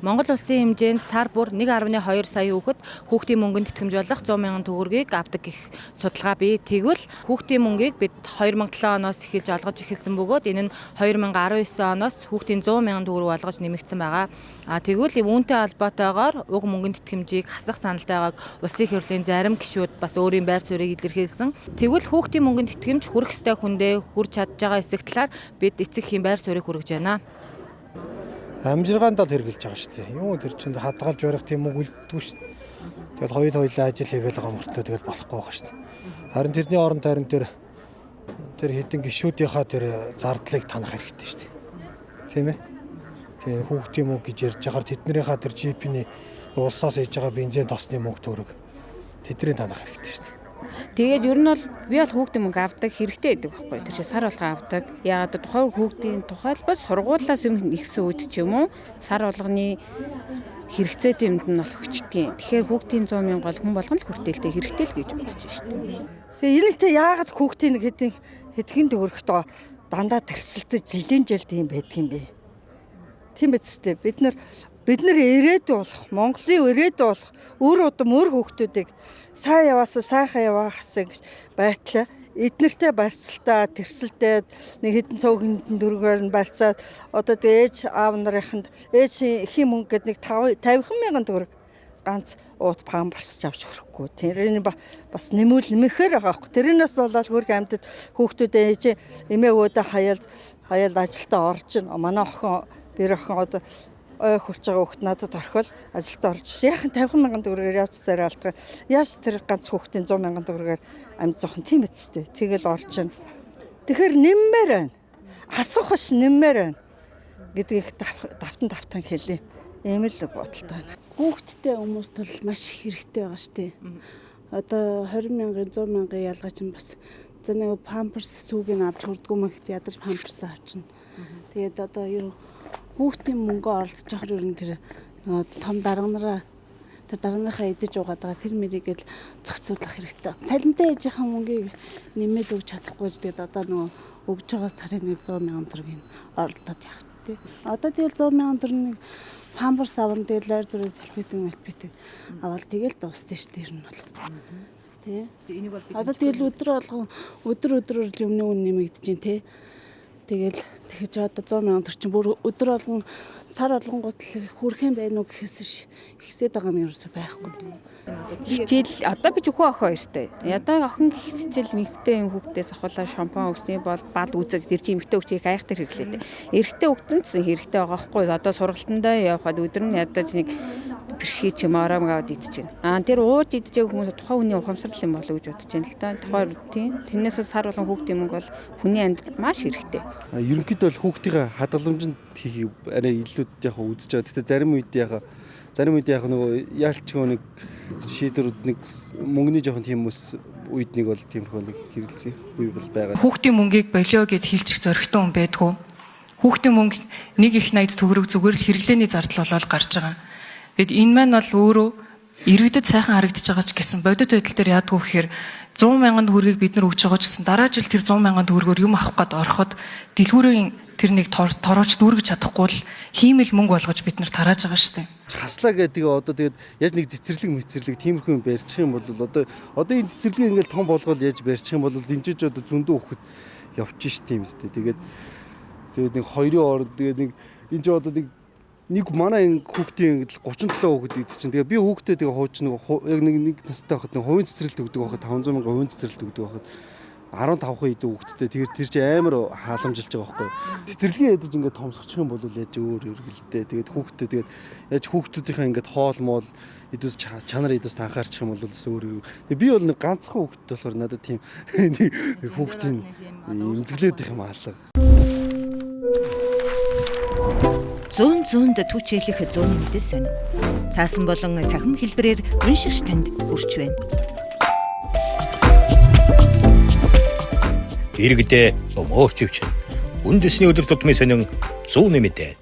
Монгол улсын хэмжээнд сар бүр 1.2 сая хүүхэд хүүхдийн мөнгөнд тэтгэмж болох 100 мянган төгрөгийг авдаг гэх судалгаа бий. Тэгвэл хүүхдийн мөнгийг бид 2007 оноос эхэлж олгож эхэлсэн бөгөөд энэ нь 2019 оноос хүүхдийн 100 мянган төгрөг болгож нэмэгдсэн байгаа. А тэгвэл үүнтэй холбоотойгоор уг мөнгөнд тэтгэмжийг хасах саналтайгааг улсын их хурлын зарим гишүүд бас өөрийн байр суурийг илэрхийлсэн. Тэгвэл хүүхдийн мөнгөнд тэтгэмж хүрэх ёстой хүндээ хүрч чадж байгаа эсэх талаар бид эцэг эхийн байр суурийг хүргэж байна. Амжиргаанд л хэрглэж байгаа шүү дээ. Юу тэр чинь хадгалж барих тийм мөнгө үлддэггүй шүү дээ. Тэгэл хоёул хоёлаа ажил хийгээл байгаа мөртөө тэгэл болохгүй байгаа шүү дээ. Харин тэрний оронд харин тэр тэр хэдэн гишүүдийнхаа тэр зардлыг танах хэрэгтэй шүү дээ. Тийм ээ? Тийм хүүхдийн мөнгө гэж ярьж байхаар тэднийхээ тэр жипний улсаас ээж байгаа бензин тосны мөнгө төгрөг тэдний танах хэрэгтэй шүү дээ. Тэгээд ер нь бол би бол хүүхдийн мөнгө авдаг хэрэгтэй байдаг байхгүй. Тэр чинь сар болгон авдаг. Яагаад тухайн хүүхдийн тухайлбал сургуулиас юм нэгсэн үед ч юм уу сар болгоны хэрэгцээтэй юмд нь бол өгчдөг. Тэгэхээр хүүхдийн 100 мянга бол хүн болгон л хүртээлтэй хэрэгтэй л гэж бодож шин. Тэгээ энэтэй яагаад хүүхдийн хэдэн хэдхэн төгрөгтөө дандаа тэрсэлдэж жилийн жил тийм байдаг юм бэ? Тийм биз дээ. Бид нар ирээдүй болох, Монголын ирээдүй болох үр удам үр хүүхдүүдийг сайн яваасан, сайхан яваасан гэж байтлаа. Эднэртэй барьцалтаа тэрсэлдээд нэг хэдэн цөөхөн хэдэн төгрөгөөр нь барьцаад одоо тэг ээж аав нарынханд ээж эхийн мөнгө гэдэг нэг 50 мянган төгрөг ганц уут памперс авч өгөхгүй. Тэрний бас нэмүүл нэмэхээр байгаа байхгүй. Тэрнээс болоод хөрг амьтад хүүхдүүдээ ээж эмээгөөдөө хаяал хаяал ажилдаа орж ин манай охин бэр охин одоо ой хурж байгаа хүүхд надад орхиол ажилдаа орж. Яахан 50 мянган төгрөгөөр яаж царай алдах. Яаж тэр ганц хүүхдийн 100 мянган төгрөгөөр амьд зохин тийм биз дээ. Тэгэл орж ин. Тэгэхээр нэммээр байна. Асуух биш нэммээр байна гэдгийг давтан давтан хэлье. Ийм л бодолтой байна. Хүүхэдтэй хүмүүст бол маш хэрэгтэй байгаа шүү дээ. Одоо 20 мянган 100 мянган ялгаа чинь бас за нэг памперс сүүгийг авч хүрдгүү мэгт ядаж памперс авчна. Тэгээд одоо ер хүүхдийн мөнгө оролцож явахаар ер нь тэр нөгөө том дарга нараа тэр дарга нарынхаа идэж угаад байгаа тэр мэрийг л зохицуулах хэрэгтэй. Цалинтай ээжийнхаа мөнгийг нэмээд өгч чадахгүй ч тэгээд одоо нөгөө өгж байгаа сарын нэг 100 мянган төгрөгийг оролдоод явах тий. Одоо тэгэл 100 мянган төгрөгийг памперс аван тэгэл ойр зүрийн салфетик малфетик аваад тэгэл дуусна шүү дээ ер нь бол. Тий. Энийг бол Одоо тэгэл өдөр болгон өдөр өдрөөр л юмны үн нэмэгдэж чинь тий. Тэгэл тэгэж одоо 100 мянган төгрөг чинь бүр өдөр болгон сар болгон гутал хүрхэн байна уу гэхээс биш ихсээд байгаа юм ерөөсөй байхгүй. Хичээл одоо би зөвхөн охин хоёртой. Ядаа охин хичээл эмэгтэй юм хүүхдээс ахуулаа шампунь өгсний бол бал үзэг тэр чинь эмэгтэй хүүхд их айхтар хэрэглээтэй. Эрэгтэй хүүхдэн ч хэрэгтэй байгаа байхгүй. Одоо сургалтандаа явхад өдөр нь ядаж нэг бэрший ч юм ором аваад идэж байна. Аа тэр ууж идэж байгаа хүмүүс тухайн хүний ухамсарлал юм болов уу гэж бодож байна л да. Тухайн тийм тэрнээс сар болгон хүүхдийн мөнгө бол хүний амьдралд маш хэрэгтэй. Ерөнхийдөө бол хүүхдийнхээ хадгаламжинд хийхийг арай илүү яг үзэж байгаа. Гэхдээ зарим үед яг нөгөө яалчгүй нэг шийдвэрүүд нэг мөнгөний жоохон тийм ус үед нэг бол тиймэрхүү нэг хэрэглэх үе бол байгаа. Хүүхдийн мөнгийг болио гэд хилчих зоригтой хүн байдгүй. Хүүхдийн мөнгө нэг их 80 төгрөг зүгээр л хэрэглээний зардал болоод гарч байгаа. Тэгэд энэ маань бол өөрөө иргэдэд сайхан харагдаж байгаа ч гэсэн бодит байдал дээр яадгүй гэхээр 100 мянган төгрөгийг бид нар өгч байгаа ч гэсэн дараа жил тэр 100 мянган төгрөгөөр юм авах гээд ороход дэлгүүрийн тэр нэг торооч дүүргэж чадахгүй л хиймэл мөнгө болгож бид нар тарааж байгаа шүү дээ. Хаслаа гэдэг одоо тэгээд яаж нэг цэцэрлэг мэцэрлэг тиймэрхүү юм барьчих юм бол одоо энэ цэцэрлэгийг ингээл том болгоод яаж барьчих юм бол дэмжиж одоо зөндөө хөхөд явчих ш тийм үстэй. Тэгээд нэг хоёрын оронд тэгээд нэг энэ ч одоо нэг манай энэ хүүхдийн ингээд 37 хүүхэд гэдэг чинь тэгээ би хүүхдээ тэгээ хууч нэг яг нэг настай байхад нэг хувийн цэцэрлэгт өгдөг байхад 500 мянган хувийн цэцэрлэгт өгдөг байхад 15 хэдэн хүүхэдтэй тэгэхээр тэр чинь амар хааламжилж байгаа байхгүй. Цэцэрлэгийн ядаж ингээд томсгочих юм бол яаж өөр өргөлтэй. Тэгээд хүүхдээ тэгээд яаж хүүхдүүдийнхээ ингээд хоол моол эдүүс чанар эдүүс анхаарчих юм бол бас өөр. Тэгээд би бол нэг ганцхан хүүхэдтэй болохоор надад тийм хүүхдийн эмзэглээд их юм алга. Зүүн зүүнд түчээлэх зүүн мэдээ сонь. Цаасан болон цахим хэлбэрээр уншигч танд хүрч байна. Иргэдээ өмөөрч өвчин. Үндэсний өдөр тутмын сонин зүүн мэдээ.